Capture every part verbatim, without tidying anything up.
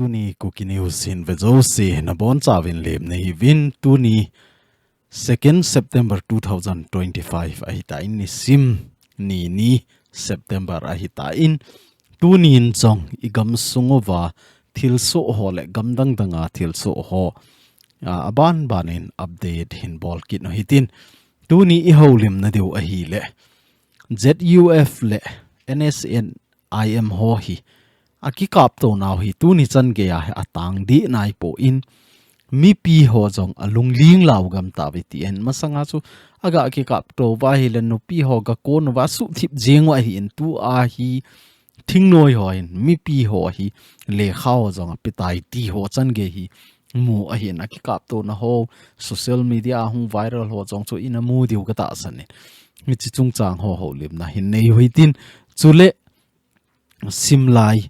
Tuni Kuki News hin ve jouse nabonchauvin lemna hiuvin, tuni second September two thousand twenty-five ahitan, nisim ni ni September ahitan, tunin jong igamsung uva thilsoh ho le gamdang danga thilsoh ho, a, abanbanin update hin bol kit u hitin. Tuni ihoulimna diu ahile Z U F le N S N I M ho hi akikapto nau hi tuni chan geiya hi atang deh naipon, mipi ho jong alungling lou gam tauve tin. Masanga chu aga kikapto uva ahile nupi ho gakon uva suhthip jeng u ahin, tua hi thingnoi hon mipi ho hi lekha ho jong apetai ti ho chan gei hi mu ahin, akikapto na ho social media a hung viral ho jong chu ina mu diu katahsan in. Hiche chungchang ho houlimna hin nei u hitin, chule simlai,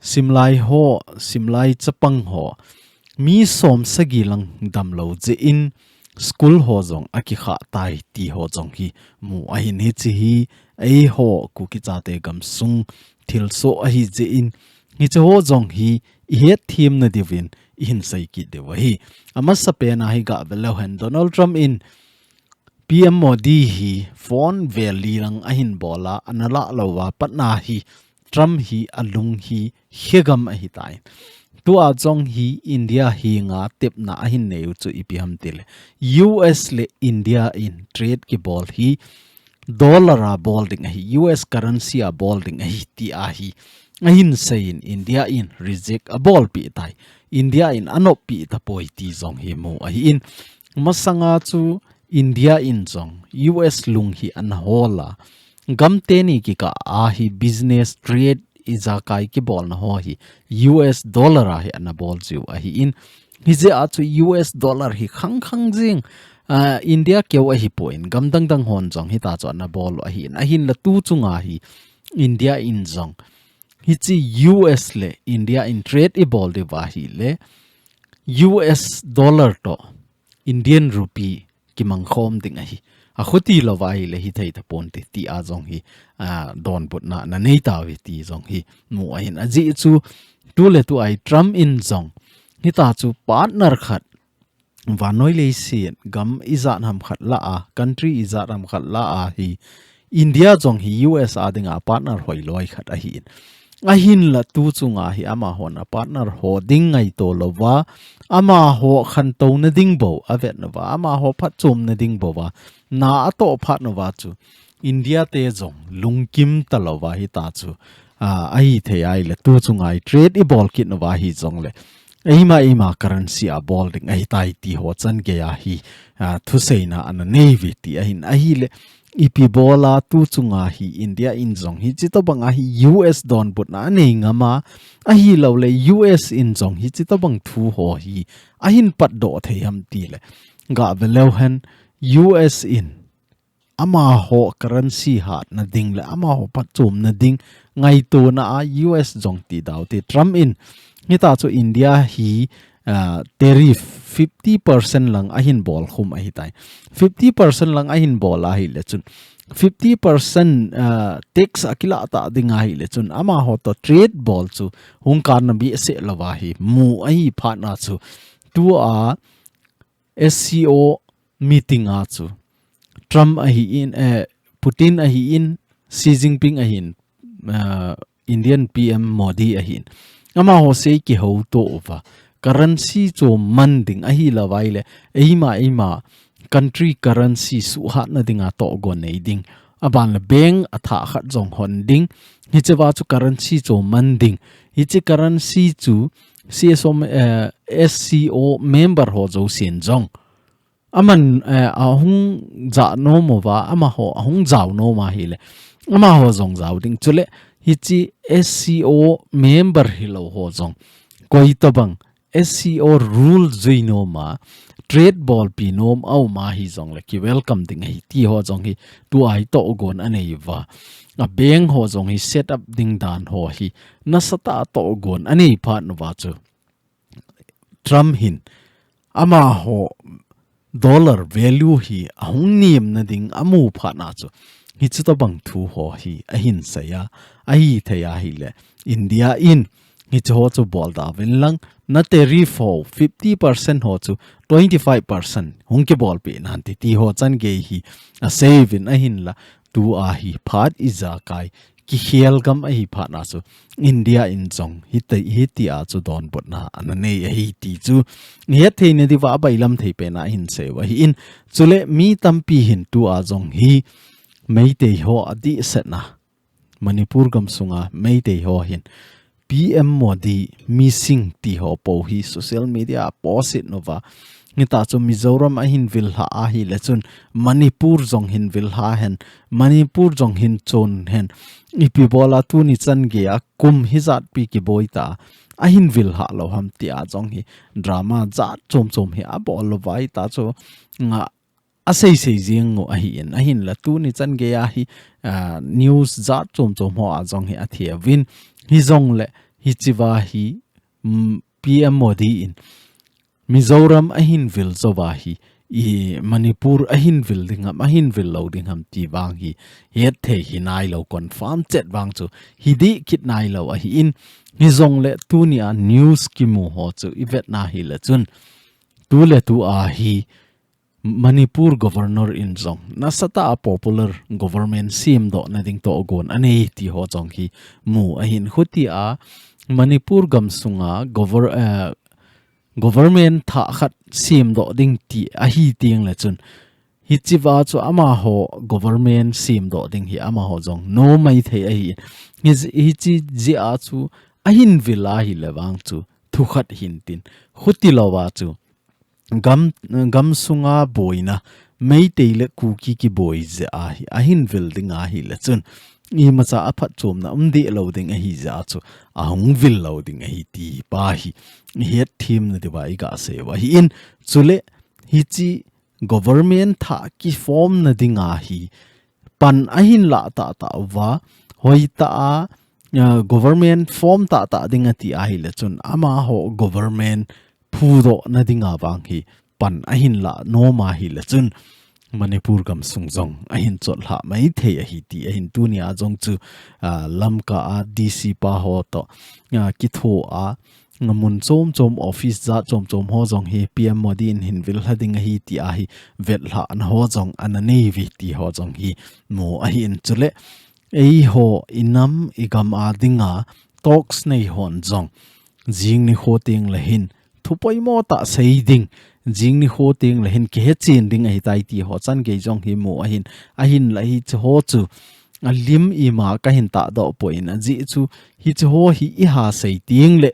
simlai ho, simlai chapang ho mi som sagi lang damlou jeh in school ho jong akikhah tai ti ho jong hi mu ahin, hiche hi eiho Kuki chate gamsung thilsoh ahi jeh in, hiche ho jong hi ihet themna diuvin ihin sei kit diu ahi. Amasapen a hi gave leu hen, Donald Trump in P M Modi hi phone vel li lang ahin bol a, ana lah lou a pat na hi Trump hi alung hi khegam ahitai. Tua jong hi India henga tepna ahin nei u chu ipi ham tile, U S le India in trade kibol hi dollar a bol ding ahi, U S currency a bol ding ahi ti ahi. Ahin seiyin India in reject abolpeh tai. India in anoppi tapoi ti jong hi mu ahin. Masanga chu India in jong U S lung hi ana hol a, gam teni kikah a hi business trade ijakai kibolna ho hi U S dollar a hi ana bol jiu ahin. Hijeh a chu U S dollar hi khangkhang jing, ah, India keu ahipon, gam dangdang hon jong hita chu ana bol u ahin. Ahinla tu chunga hi India in jong hiche U S le India in trade ibol diu ahile, U S dollar toh Indian rupee kimangkhom ding ahi. Akhuti louva ahile hithei taponte ti a jong hi, ah, donbutna ana nei tauve ti jong hi mu ahin. Ajeh chu tuletu a hi Trump in jong hita chu partner khat, vannoi leiset gam ijat ham khat lah a, country ijat ham khat lah a hi India jong hi U S a dinga partner hoiloi khat ahin. Ahinla tu chunga hi amahon a partner ho ding ngaito louva, amaho khantouna ding bou avet nauva, amaho phatchomna ding bouva na atoh phat nauva chu India te jong lungkim talouva hita chu, ah, ahithei ahile tu chunga hi trade ibol kit nauva hijongle eima eima currency a bol ding ahitai ti ho chan geiya hi, ah, thuseina ana neiuve ti ahin. Ahile ipi bol a tu chunga hi India in jong hiche tobanga hi U S donbutna anei ngam a, ahilouleh U S in jong hiche tobang thu ho hi ahin patdoh thei ham tile, gave leu hen, U S in amaho currency hatna ding le amaho phatchomna ding ngaitona a U S jong ti daute, Trump in hita chu India hi, ah, tariff fifty percent lang ahin bolkhum ahitai. Fifty percent lang ahin bol ahile chun, fifty percent, ah, tax akilah ta ding ahile chun, amaho toh trade bol chu hung kanna behseh louva hi mu ahi phat na chu, tua S C O meeting a chu Trump ahin, eh, Putin ahin, Xi Jinping ahin, ah, Indian P M Modi ahin, amaho sei kihouto uva, currency chu man ding ahilouva ahile eima eima country currency suhhatna dinga tohgon nei ding, aban le bank athah khat jong hon ding, hichea chu currency chu man ding, hiche currency chu C S O, eh, S C O member ho jousen jong aman, eh, ahung ja nom uva, amaho ahung jao nom ahile amaho jong jao ding. Chule hiche S C O member hilou ho jong koi tobang S C O rule jui nom a, trade bolpi nom a um ahijongle ki welcome ding ahi ti ho jong hi tua hi tohgon anei uva. A bank ho jong hi set up ding dan ho hi nasatah a tohgon anei phat nauva chu Trump hin amaho dollar value hi ahung nemna ding amu phat na chu, hiche tobang thu ho hi ahin sei a, ahithei ahile India in Hiche ho chu bol da uvin lang, na tariff ho fifty percent ho chu twenty five percent hung kibol pi nan ti ti ho chan gei hi asei uvin ahinla, tua hi phat ijakai kikhel gam ahi phat na chu India in jong hiti, hitia chu donbutna ana nei ahi ti chu het thei na diuva abailam thei pen a hin sei u ahi in. Chule mi tampi hin tua jong hi Meitei ho adih setna Manipur gam sunga Meitei ho hin P M Modi missing ti ho po hi social media a post it nova. Hita chu Mizoram ahin vil lha ahile chun Manipur jong hin vil lha hen, Manipur jong hin chon hen. Ipi bola tuni chan gei a kum hijat pi kiboi ta ahin vil lha lou ham tia jong hi drama jat chom chom hi abol lou vai ta chu nga asei sei jing u ahi in, ahinla tuni chan gei a hi, ah, news jat chom chom ho a jong hi athia uvin, hijongle hichea hi, mm, P M Modi in Mizoram ahin vil jou va hi, i Manipur ahin vil ding ham, ahin vil lou ding ham ti vang hi het thei hi nai lou, confirm chet vang chu hi dih kit nai lou ahi in, hijongle tuni a news kimu ho chu i vet na hile chun, tu le tu a hi Manipur governor in jong nasatah a popular government semdoh na ding togon anei ti ho jong hi mu ahin, khutia Manipur gam sunga gover-, eh, government thah khat semdoh ding ti ahi teng le chun, hichea chu amaho government semdoh ding hi amaho jong nom mai thei ahi. Hi, hiche jeh a chu ahin vil ahile vang chu thu khat hin tin, khuti lou a chu gam, gam sunga boina, Meitei le Kuki kiboi jeh a hi, ahin vil ding ahile chun, imacha a phatchomna um deh lou ding ahi jeh a chu, ahung vil lou ding ahi ti pa hi, i het them na diuva i ga sei u ahi in, chule hiche government thah kiform na ding a hi, pan ahin lah tah tah uva, hoitah a, uh, government form tah tah ding ati ahile chun, amaho government phudoh na ding a vang hi pan ahin lah nom ahile chun, Manipur gam sung jong ahin chot lha mai thei ahi ti ahin, tuni a jong chu, ah, Lamka a D C pa ho toh, ah, kitho a, nga mun chom chom, office jat chom chom ho jong hi P M Modi in hin vil lha ding ahi ti a hi vet lhah na ho jong ana nei uve ti ho jong hi mu ahi in, chule eiho i nam i gam a dinga talks nei hon jong jing nikho teng le hin thu poimo tah sei ding, jing nikho teng le hin kihe chen ding ahi tai ti ho chan gei jong hi mu ahin, ahinla hiche ho chu alim ima ka hin tahdoh poi in, ajeh chu hiche ho hi i ha sei teng le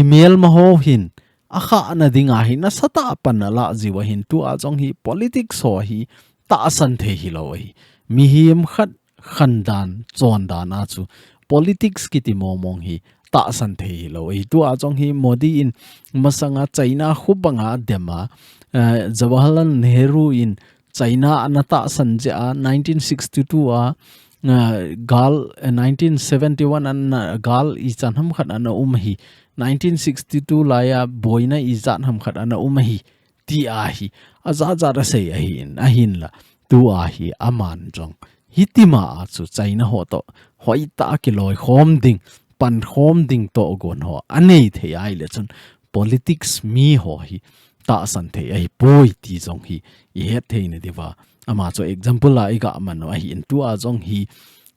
i melma ho hin akhah na ding a hi nasatah a pan alah jiu ahin, tua jong hi politics ho hi tahsan thei hilou ahi. Mihem khat khandan, chondan a chu politics kiti mong mong hi tahsan thei hilou ahi. Tua jong hi Modi in masanga China khu banga dem a, eh, Jawaharlal Nehru in China ana tahsan jeh a nineteen sixty-two a, ah, gal, ah, nineteen seventy-one ana gal ichan ham khat ana um ahi. Nineteen sixty-two laiya boina ijat ham khat ana um ahi. Ti a hi, ajat jat asei ahi in, ahinla. Tua hi aman jong hitima a chu China ho toh hoitah a kiloikhom ding, pankhom ding togon ho anei thei ahile chun politics mi ho hi tahsan thei ahipoi ti jong hi i het thei na diuva. Ama chu example a i ga man u ahi in, tua jong hi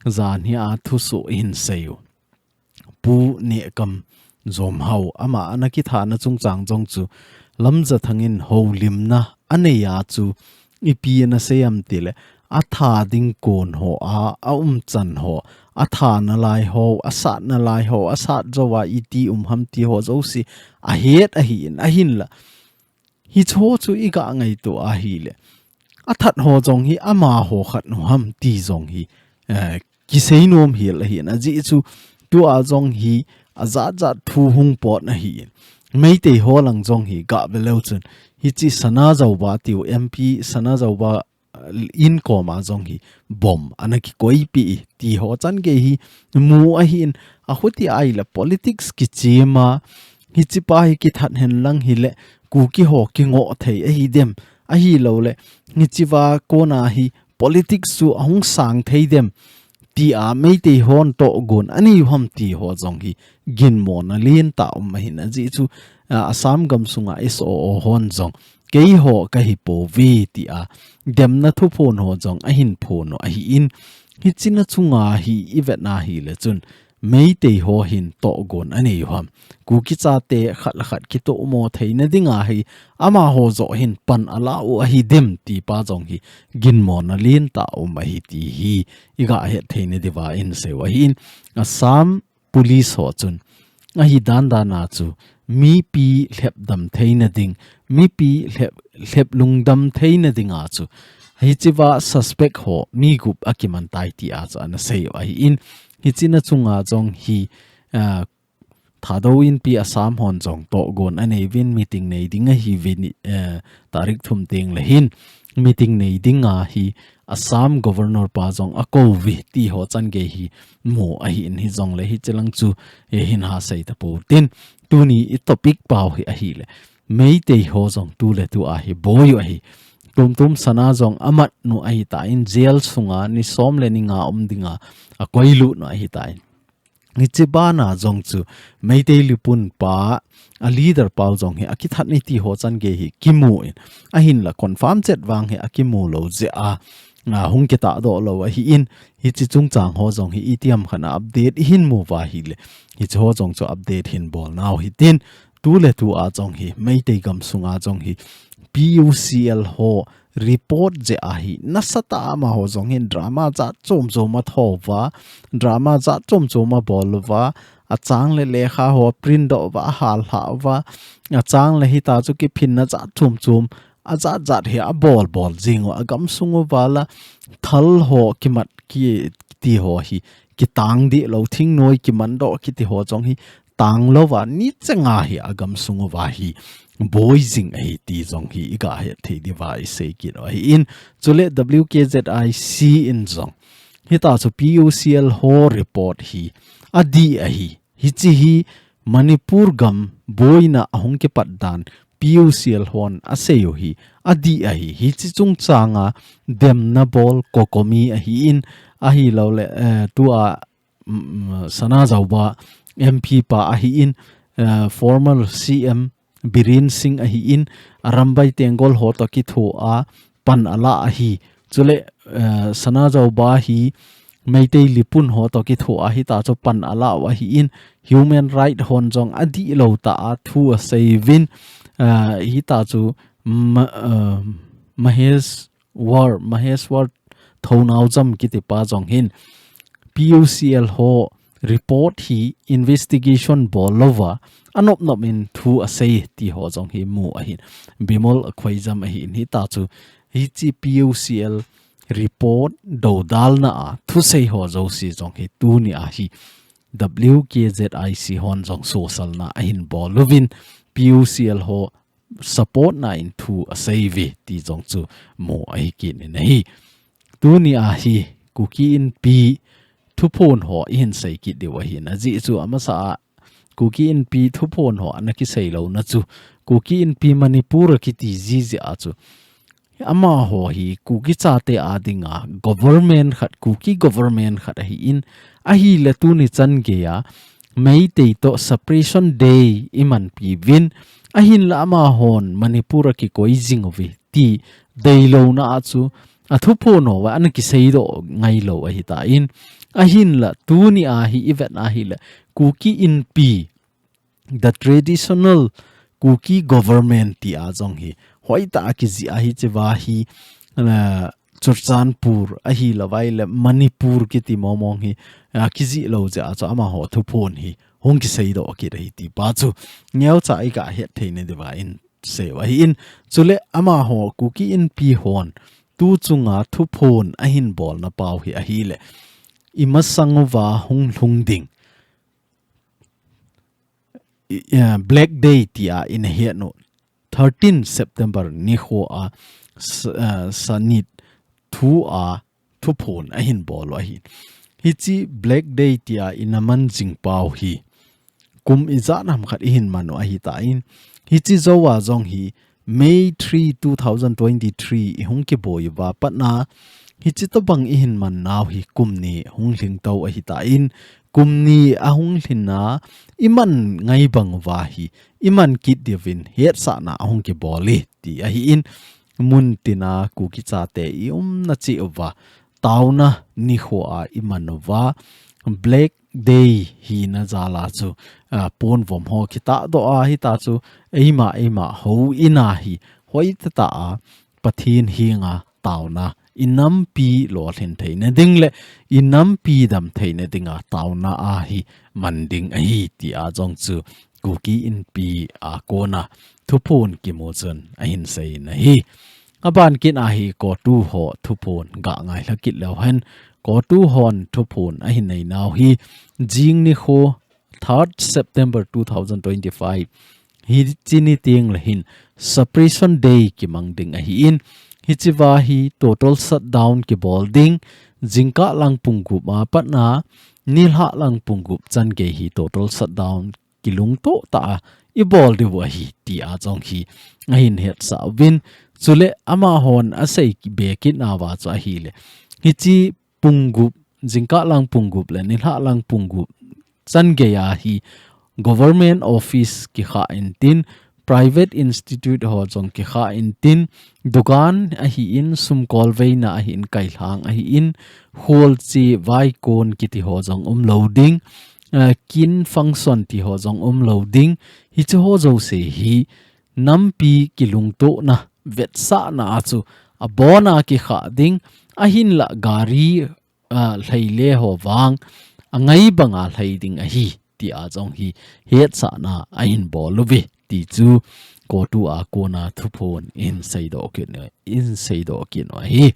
jan hi a thusoh i hin sei u. Pu Nehkam Jomhao, ama ana kithana chungchang jong chu Lamjathang in houlimna anei a chu ipi ana sei am tile, atha ding kon ho a, aumchan ho, atha nalai ho, asat nalai ho, asat jou a iti um ham ti ho jouse ahet ahi in, ahinla hicho chu i ga ngaito ahile, athat ho jong hi amaho khat nu ham ti jong hi, eh, kisei nom hel ahi in, ajeh chu tua jong hi ajat jat thu hung pot ahi in. Meitei ho lang jong hi ga ve leu chun, hiche Sana Zauba tiu M P Sana Zauba, eh, in koma jong hi bomb ana kikoipi ti ho chan gei hi mu ahi in, akhuti ahile politics kichem a, hiche pa hi kithat hen lang hile, Kuki ho kingoh thei ahi dem, ahilouleh hichea kona hi politics chu ahung sang thei dem tia Meitei hon togon anei u ham ti ho jong hi ginmona lentah um ahin, ajeh chu, ah, Assam gam sunga S O O hon jong keiho kahi pouve tia demna thuphon ho jong ahin phon u ahin, hichea chunga hi ivet na hile chun Meitei ho hin togon anei u ham, Kuki chate khat le khat kitomo theina dinga hi amaho joh hin pan ala u ahi dem ti pa jong hi ginmona lentah um ahi ti hi iga het theina diuva isei u ahin, Assam Police ho chun ahi dan dan a chu mipi lhepdam theina ding, mipi lhep, lhep lungdam theina dinga chu hichea suspect ho mi gup akiman tai tia chu ana sei u ahin, hichea chunga jong hi, ah, Thadou Inpi Assam hon jong togon anei uvin meeting nei ding ahiuvin, eh, tarik thum teng le hin meeting nei dinga hi Assam Governor pa jong akou uve ti ho chan gei hi mu ahin, hijongle hiche lang chu, eh, hin ha sei tapon tin, tuni i topic pau hi ahile Meitei ho jong tuletua hi boi u ahi. Tumtum sana jong amat u ahitan, jail sunga ni som le ni nga um dinga akoilut u ahitan. Hiche bana jong chu Meitei lipun pa, a leader pau jong hi akithat e ti ho chan gei hi kimu in, ahinla confirm chet vang hi akimu lou jeh a, a, hung kitahdoh lou ahin, hiche chungchang ho jong hi itiham khat a update ihin mu uva ahile, hiche ho jong chu update hin bol nau hitin, tuletua jong hi Meitei gam sunga jong hi P U C L ho report jeh a hi nasatah a amaho jong hin drama jat chom chom atho uva, drama jat chom chom abol uva, achang le lekha ho print doh uva, ahal lha uva, achang le hita chu kiphinna jat chom chom ajat jat hi abol bol jing u, agam sung uva la thal ho kimat kiti ho hi kitang dih lou, thingnoi kiman doh kiti ho jong hi tang louva, nicheng a hi agam sung uva hi boi jing ahi ti jong hi iga het thei diuva isei kit u ahin, chule W K Z I C in jong hita chu P U C L ho report hi adih ahi, hiche hi Manipur gam boina ahung kipat dan P U C L hon asei u hi adih ahi, hiche chungchang a demna bol COCOMI ahin, ahilouleh, eh, tua mm, Sanajaoba M P pa ahin, eh, former C M Biren Singh ahin, Arambai Tenggol ho toh kithoa pan ala ahi. Chule, eh, Sanajaoba hi Meitei lipun ho toh kithoa hita chu pan ala u ahin, human right hon jong adih lou tah a thu asei uvin, eh, hita chu Ma-, eh, Mahesh War, Mahesh War Thounaojam kiti pa jong hin P U C L ho report hi investigation bol louva anop nop in thu asei ti ho jong hi mu ahin, Bimol Akoijam ahin, hita chu hiche P U C L report dodalna a thusei ho jouse jong hi tuni a hi W K Z I C hon jong sosalna ahin bol uvin P U C L ho support na in thu asei uve ti jong chu mu ahi kit in ahi. Tuni a hi Kuki Inpi thuphon ho ihin sei kit diu ahin, ajeh chu amasa a Kuki Inpi thuphon ho ana kisei louna chu Kuki Inpi Manipur akiti jiji a chu amaho hi Kuki chate a dinga government khat, Kuki government khat ahin, ahile tuni chan geiya Meitei toh Separation Day imanpi uvin, ahinla amahon Manipur a kikoi jing uve ti deilouna a chu athuphon ho uva ana kiseidoh ngailou ahitan, ahinla tuni a hi ivet na hile Kuki Inpi, the traditional Kuki government tia jong hi hoitah a kijih ahi, hichea hi, eh, Churachandpur ahilouleh Manipur kiti mong mong hi, eh, kijih lou jeh a chu amaho thuphon hi hung kiseidoh kit ahi ti pa chu neocha iga het theina diuva isei u ahin, chule amaho Kuki Inpi hon tu chunga thuphon ahin bolna pau hi ahile imasang uva hung lhung ding i, eh, Black Day tia ina het u, thirteen September nikho a, s-, eh, sanit thu a thuphon ahin bol u ahi. Hiche Black Day tia ina man jing pau hi kum ijat ham khat ihin man u ahitan, hiche jouva jong hi May three, two thousand twenty-three ihung kiboi uva patna Hichi tobang ihin man nau hi kum ni hung lhing to ahi ta in, kum ni ahung lhin a iman ngai bang uva hi iman kit diuvin hetsahna ahung kibol e ti ahi in, mun tina Kuki chate i umna cheh uva taona nikho a iman uva Black Day hina jal a chu, a, ponvom ho kitah doh a hita chu eima eima houin a hi hoitah tah a Pathen henga taona inampi lolhin theina ding le inampi dam theina dinga taona a hi man ding ahi ti a jong chu Kuki Inpi a kona thuphon kimu chun ahin sei in ahi. Aban kit a hi CoTU ho thuphon ga ngailha kit leu hen, CoTU hon thuphon ahin nei nau hi jing nikho third September two thousand twenty-five hichi ni teng le hin Separation Day kimang ding ahi in, hichi va hi total shutdown kibol ding, jingkah lang pung gup a pat a nilhah lang pung gup chan gei hi total shutdown kilungto tah a ibol diu ahi ti a jong hi ahin hetsah uvin, chule amahon asei be kit nauva chu ahile, hichi pung gup, jingkah lang pung gup le nilhah lang pung gup chan gei a hi government office kikha intin, private institute ho jong kikha intin, dukan ahi in, sumkol veina ahi in, kailhang ahi in, kholche vaikon kiti ho jong umlou ding, eh, kin function ti ho jong umlou ding, hichi ho jouse hi nampi kilungtona vetsahna a chu abona kikha ding, ahinla gari, a, lhai le ho vang angai banga lhai ding ahi ti a jong hi hetsahna ahin bol uve ti chu CoTU a kona thuphon in seidoh kit, in seidoh kit u ahi.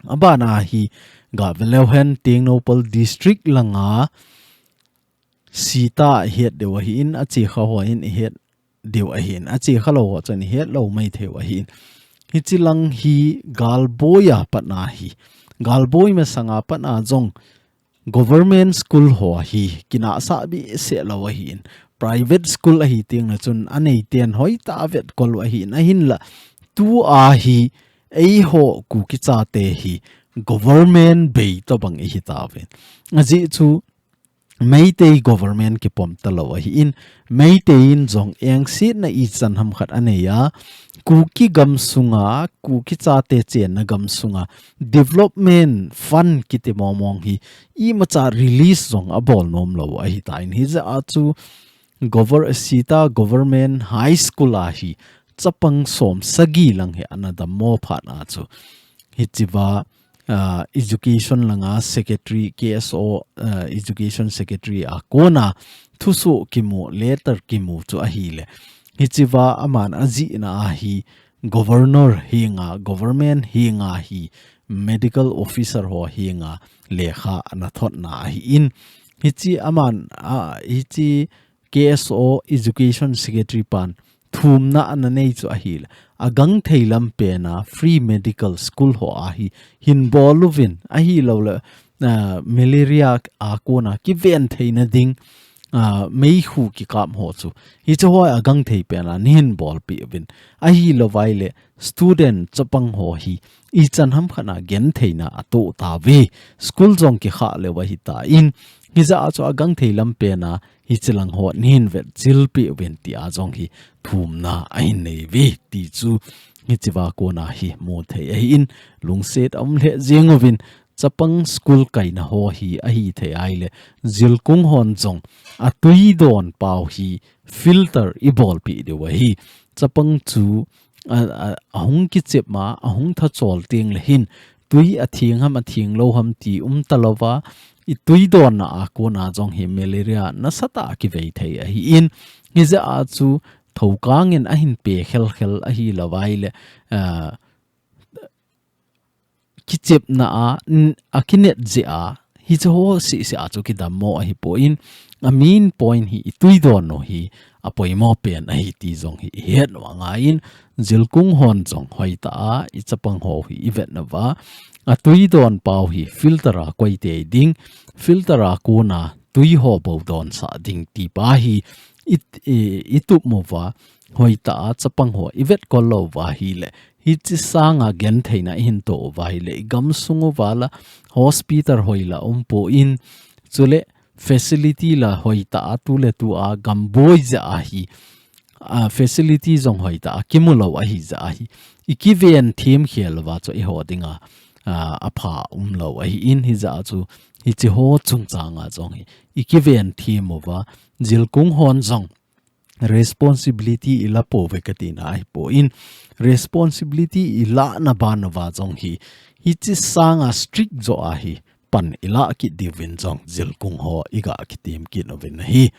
Aban a hi ga ve leu hen Tengnoupal District langa sita ihet diu ahi in, achekha ho in ihet diu ahi in, achekha lou ho chun ihet lou mai thei u ahi in. Hichi lang hi Galboi a pat a hi, Galboi masanga pat a jong government school ho hi kinahsah behseh lou ahi in, private school ahi teng le chun anei ten hoitah a vetkol u ahi in, ahinla tua hi eiho Kuki chate hi government bei tobang ihi tauve. Ajeh chu Meitei government kipom talou ahi in, Meitei in jong engsetna ichan ham khat anei a, Kuki gam sunga, Kuki chate chenna gam sunga development fund kiti mong mong hi imacha release jong abol nom lou ahi ta in, hijeh a chu gover-, sita Government High School a hi chapang som sagi lang hi ana dammo phat a chu hichi va, ah, education langa secretary, K S O, ah, education secretary a kona thusoh kimu, letter kimu chu ahile, hichi va aman ajihna a hi governor henga, government henga hi medical officer ho henga lekha ana thotna ahi in, hichi aman, ah, hichi K S O Education Secretary pan thumna ana nei chu ahile, agangthei lam pen a free medical school ho a hi hin bol uvin, ahilouleh, ah, malaria a kona kiven theina ding, ah, meikhu kikap ho chu hichi ho agangthei pen a nei hin bolpeh uvin, ahilouvai le student chapang ho hi ichan ham khat a gentheina atoh tauve, school jong kikha leu ahi ta in, hijeh a chu agangthei lam pen a hichi lang ho nei hin vetchilpeh uvin ti a jong hi thumna ahin nei uve ti chu hichi va kona hi mu thei ahi in, lungset aum lheh jeng uvin, chapang school kaina ho hi ahi thei ahile, jilkung hon jong atui don pau hi filter ibolpeh diu ahi. Chapang chu a, a, ahung kichep ma, ahung thachol teng le hin, tui atheng ham, atheng lou ham ti um talouva, itui donna a kona jong hi malaria nasatah a kivei thei ahi in, hijeh a chu thokang in ahin pe khelkhel ahilouvai le, ah, kichepna a, n-, akinet jeh a, hichi ho seh seh a chu kidammo ahipoi in, a main point hi itui don u hi apoimo pen ahi ti jong hi ihet u angai in, jilkung hon jong hoitah a ichapang ho hi ivet nauva, atui don pau hi filter a koi tei ding, filter a kona tui ho bou donsah ding ti pa hi i, i, itup uva, hoitah a chapang ho ivetkol louva ahile, Hichi sanga gentheina ihin to uva ahile, i gamsung uva la hospital hoi la umpon, chule facility la hoitah a tu le tu a gam boi jeh ahi, a, facility jong hoitah a kimu lou ahi jeh ahi, i kiven thim khel uva chu eiho dinga, a, apha umlou ahin, hijeh a chu hichi ho chungchanga jong hi i kiven thim uva, jilkung hon jong responsibility i la pouve kati na ahipon, responsibility i la na ban uva jong hi, hichi sanga strict jo ahi, pan i la kit diuvin jong jilkung ho i ga kitem kit uvin ahi.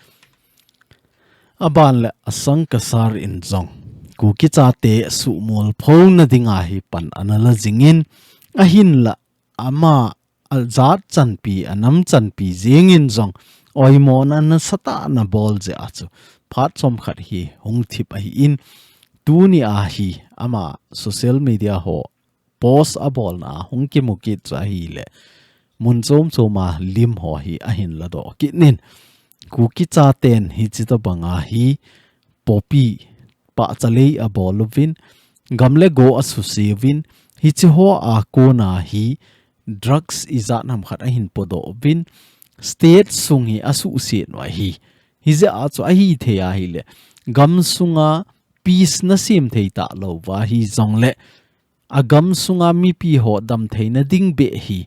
Aban le Asang Kasar in jong Kuki chate suhmol pho na dinga hi pan ana la jingin, ahin la ama a jat chanpi, a nam chanpi jingin jong oimona nasatah na bol jeh a chu phat chomkhat hi hung thip ahin, tuni a hi ama social media ho post a bolna a hung kimu kit chu ahile, mun chom chom a lim ho hi ahin la doh kit in, Kuki chaten hichi tobang a hi poppy pahcha lei a bol uvin, gam le go a suse uvin, hichi ho a kona hi drugs ijat ham khat ahin podoh uvin, state sung hi a suhset u ahi. Hijeh a chu ahithei ahile, gam sunga peace na sem thei talou va hijongle, a gam sunga mipi ho damtheina ding beh hi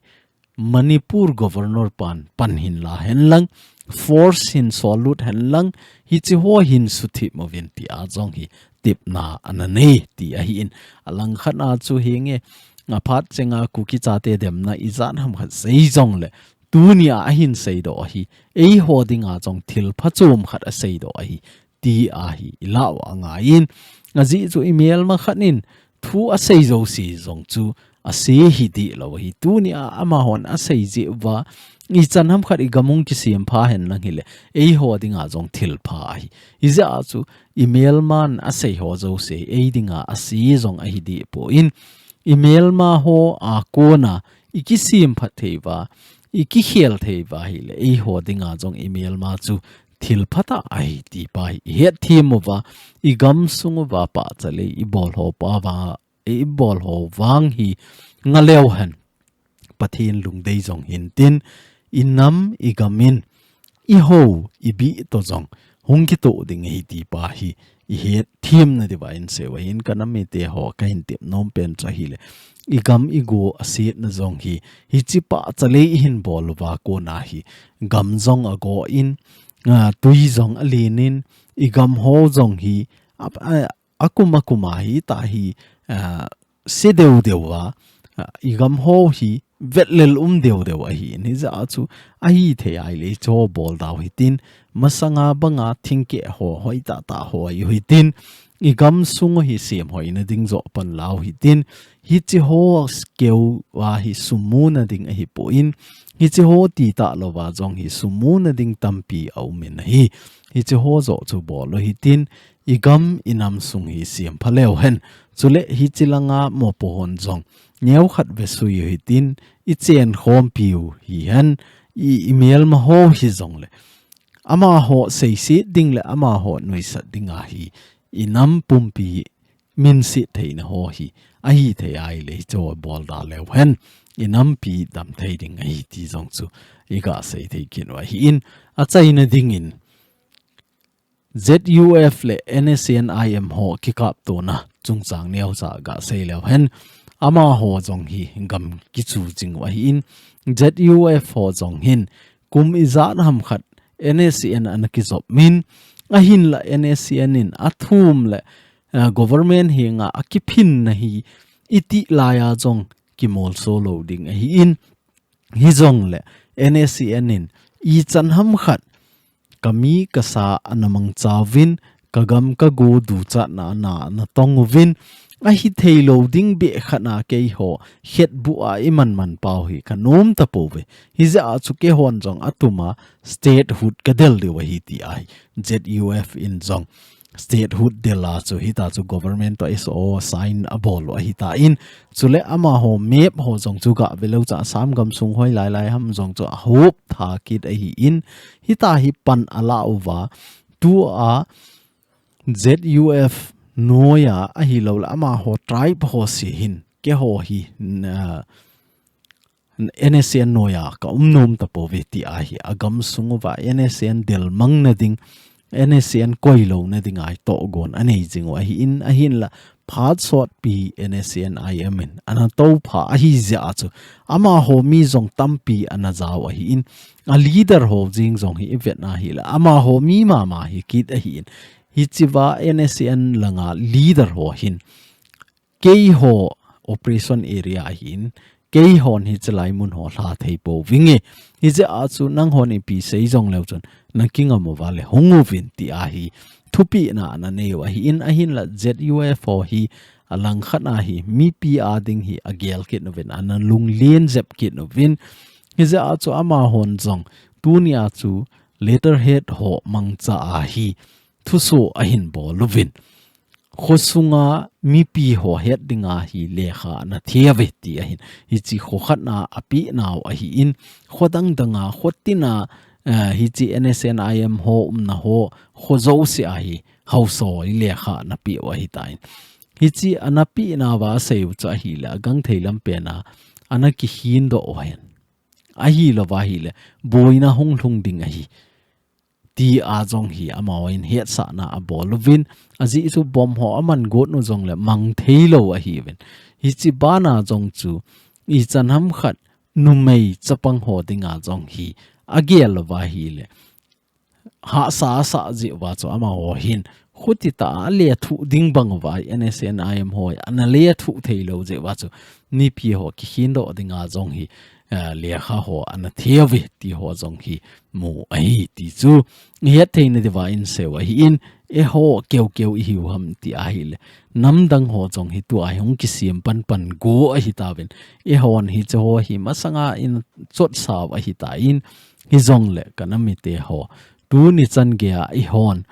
Manipur Governor pan, pan hin la hen lang, force hin sol lut hen lang, hichi ho hin suthip uvin ti a jong hi tepna ana nei ti ahin. A langkhat a chu hinge, a phat chenga Kuki chate demna ijat ham khat sei jongle, tuni a ahin seidoh ahi, eiho dinga jong thil phachom khat aseidoh ahi, ti a hi i la u angaiyin. Ajeh chu i melma khat in thu asei jouse jong chu ase hi dih lou ahi. Tuni a amahon asei jeh uva, ichan ham khat i gam hung kisem pha hen lang hile, eiho dinga jong thil pha ahi. Hijeh a chu i melman asei ho jouse ei dinga ase jong ahi dih pon, i melma ho a kona i kisem phat thei uva, i kikhel thei uva hile, eiho dinga jong i melma chu thil phatah ahi ti pa hi i hetthem uva, i gam sung uva pahcha lei i bol ho pa va, i bol ho vang hi nga leu hen, Pathen lungdei jong hin tin, i nam i gam in, i ho, i bih to jong hung kitoh ding ahi ti pa hi i hetthem na diuva in sei u ahin, ka nam mite ho ka hin tep nom pen chu ahile, i gam i go asetna jong hi, hichi pahcha lei i hin bol uva kona hi, gam jong ago in, a, tui jong alen in, i gam ho jong hi, a, a, akum akum a hi ta hi, a, se deu deu a, a, i gam ho hi vetlel um deu deu ahin, hijeh a chu ahithei ahile cho bol dau hitin, masanga banga thingkeh ho, hoitah tah ho ahi u hitin, i gam sung hi sem hoina ding jo pan lau hitin, hichi ho keu a hi sum muna ding ahipon, hichi ho ti talou va jong hi sum muna ding tampi aum in ahi, hichi ho jo chu bol u hitin, i gam i nam sung hi sem pha leu hen. Chule hichi langa mopo hon jong neokhat vesui u hitin, i chen khompi u hihen, i, i melma ho hijongle, amaho seiset ding le amaho nuisat ding a hi, i nam pumpi minset theina ho hi ahithei ahile, cho bol da leu hen, i nampi damthei ding ahi ti jong chu i ga sei thei kit u ahin, achaina dingin, Z U F le N S C N I M ho kikaptona chungchang neocha ga sei leu hen, amaho jong hi gam kichu jing u ahin, Z U F ho jong hin kum ijat ham khat N S C N ana kijop min, ahinla N S C N in athum le, eh, government henga akiphinna hi iti laiya jong kimolso lou ding ahin, hijongle N S C N in ichan ham khat ka mi ka sa ana mangcha uvin, ka gam ka go duchatna ana, ana tong uvin, ahithei lou ding beh khat a keiho khetbuh a i man man pau hi ka nom tapouve. Hijeh a chu keihon jong atuma statehood ka del diu ahi ti ahi. Z U F in jong statehood del a chu hita chu government to S O sign abol u ahitan, chule amaho map ho jong chu ga ve leu chun Assam gamsung hoi lai lai ham jong chu ahop tha kit ahin, hita hi pan ala uva, tua Z U F noiya ahilouleh amaho tribe ho se hin, keiho hi, na, N S C N noiya ka um nom tapouve ti ahi, agam sung uva N S C N delmang na ding, N S C N koilou na ding a hi tohgon anei jing u ahin, ahinla phat sotpi N S C N I M in ana toupha ahi jeh a chu amaho mi jong tampi ana jao ahin, a leader ho jeng jong hi i vet na hileh amaho mi mama hi kit ahin, hichea N S C N langa leader ho hin, keiho operation area ahin, keihon hiche lai mun ho lha thei pouvinge. Hijeh a chu nanghon ipi sei jongleu chun, na kingam uva le hung uvin ti ahi, thupina ana nei u ahin, ahinla Z U F ho hi alangkhat a hi, mipi a ding hi agel kit uvin, ana lunglen jep kit uvin. Hijeh a chu amahon jong, tunia chu letterhead ho mangcha a hi, thuso ahin bol uvin. Khosunga mipi ho het dinga hi lekha ana thei uve ti ahin. Hiche kho khat na apeh nau ahin, kho dang danga, kho tina, eh, hiche N S C N I M ho umna ho, kho jouse a hi, haosa hi lekha ana peh u ahitan. Hiche ana peh nauva asei u chu ahileh, agangthei lampen a, ana kikhin doh u ahin. Ahilouva ahileh, boina hung lhung ding ahi. Ti a jong hi amahon hetsahna abol uvin, ajeh chu bomb ho aman got u jongleh mang thei lou ahiuvin. Hiche bana jong chu ichan ham khat numei chapang ho dinga jong hi agel uva ahileh, hahsa asah jeh uva chu amaho hin khuti tah a lethuh ding bang uva N S C N I M ho ana lethuh thei lou jeh uva chu mipi ho kikhin doh dinga jong hi, eh, lekha ho ana thei uve ti ho jong hi mu ahi ti chu i het theina diuva in sei u ahin, eiho keukeu ihiu ham ti ahileh, namdang ho jong hi tua hi hung kisem panpan go ahitauvin, eihon hiche ho hi masanga i chotsa u ahitan, hijongleh ka nam mite ho, tuni chan geiya eihon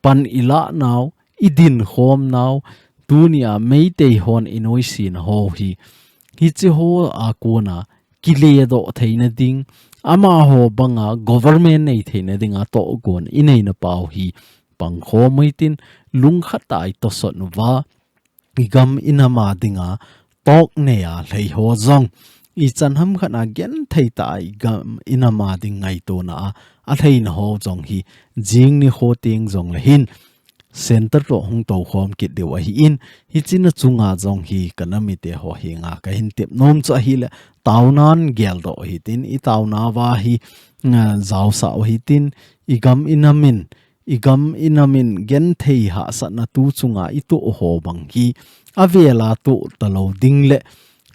pan ilah nau, idin khom nau, tunia Meitei hon inoise na ho hi, hiche ho a kona kile doh theina ding, amaho banga government nei theina dinga tohgon inei nau hi pang khom u hitin, lungkhat a itosot uva, igam inam a dinga toh neiya lhei ho jong, ichan ham khat a genthei tah a igam inam a ding ngaitona a, alheina ho jong hi jing nikho teng jongleh hin center toh hung toukhom kit diu ahin, hiche na chunga jong hi ka nam mite ho henga kahin tep nom chu ahileh, taonan geldoh u hitin, itaona uva hi, ah, jaosah u hitin, igam inam in, igam inam in genthei hahsatna tu chunga itoh u ho bang hi, avela toh talou ding le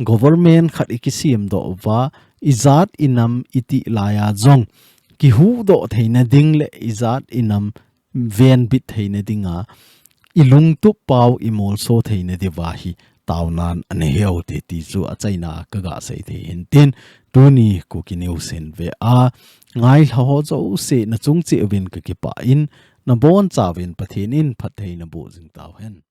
government khat ikisem doh uva, ijat inam iti laiya jong kihuhdoh theina ding le ijat inam venbit theina dinga, ilungtup pau imolso theina diuva hi taonan anei u hite ti chu achaina a kaga sei thei hin tin, tuni Kuki News hin ve a, ngailha ho jouse na chung cheh uvin kakipah in, nabonchauvin Pathen in phatthei naboh jing tauhen.